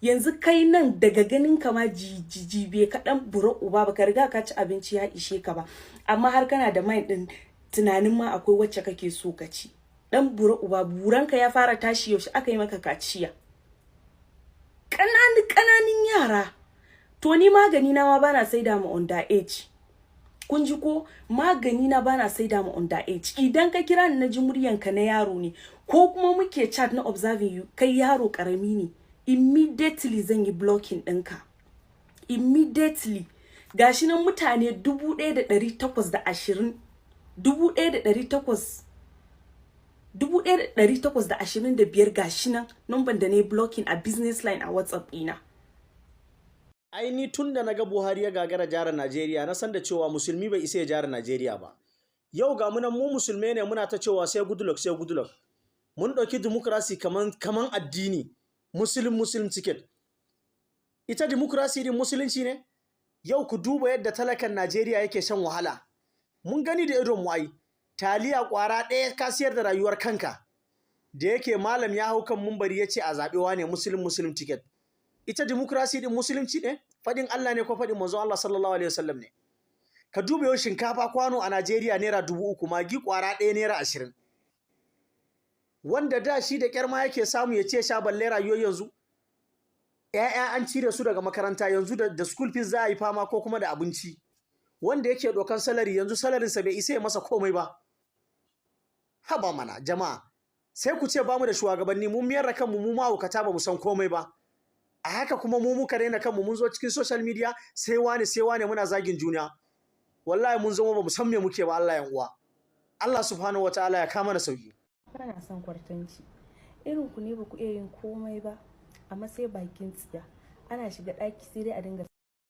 Yanzu kai nan daga ganin ka ma jijibe ka dan bura uba, baka riga ka ci abinci ya ishe ka ba, amma har kana da mind din tunanin ma akwai wacce kake so ka ci. Dan bura uba, buranka ya fara tashi. Yaushe aka yi maka kaciya? Ƙananan ƙananan yara. To, ni magani na ma bana saida ma under age. Kun ji ko? Magani na bana saida ma under age. Idan ka kira ni, na ji muryanka na yaro ne, ko kuma muke chat na observing you, kai yaro karami ne, immediately zan yi blocking ɗinka, immediately. Gashi nan mutane 1820, 1800, 1825, gashi nan number da na yi blocking a business line a WhatsApp ɗina. Ai ni tun da naga Buhari ya gagara jara Najeriya, na san da cewa musulmi bai isa ya jara Najeriya ba. Yau ga munan mu musulmai ne, muna ta cewa sai Goodluck, sai Goodluck. Mun ɗauki democracy kaman addini, Muslim Muslim ticket. Ita democracy din musulunci ne? Yau ku duba yadda talakan Najeriya yake shan wahala. Mun gani da idon mu ai. Taliya kwara ɗaya ka siyar da rayuwar kanka. Da yake malam ya hau kan mumbari ya ce a zaɓewa ne Muslim Muslim ticket. Ita democracy din musulunci ne? Faɗin Allah ne ko faɗin manzon Allah sallallahu alaihi wasallam ne? Ka duba yau shinkafa kwano a Najeriya ₦3,000, magi kwara ɗaya ₦20. Wanda da shi da ƙyar ma yake samu ya ce sha, balle rayuwar yanzu. ‘Ya'ya an cire su daga makaranta, yanzu da school fees za a yi fama ko kuma da abinci. Wanda yake ɗaukan salary, yanzu salarinsa bai isa ya masa komai ba. Haba mana jama'a, sai ku ce bamu da shugabanni. Mun miyar da kanmu mu mahaukata, ba mu san komai ba. A haka kuma mu muka raina kanmu, mun zo cikin social media, sai wane, sai wane, muna zagin juna. Wallahi mun zama ba mu san me muke ba. Allah yan uwa, Allah subhanahu wataala ya kama na sauki. Bana son kwartanci irin ku ne. Ba ku iya yin komai ba, amma sai bakin tsiya. Ana shiga ɗaki sai dai a dinga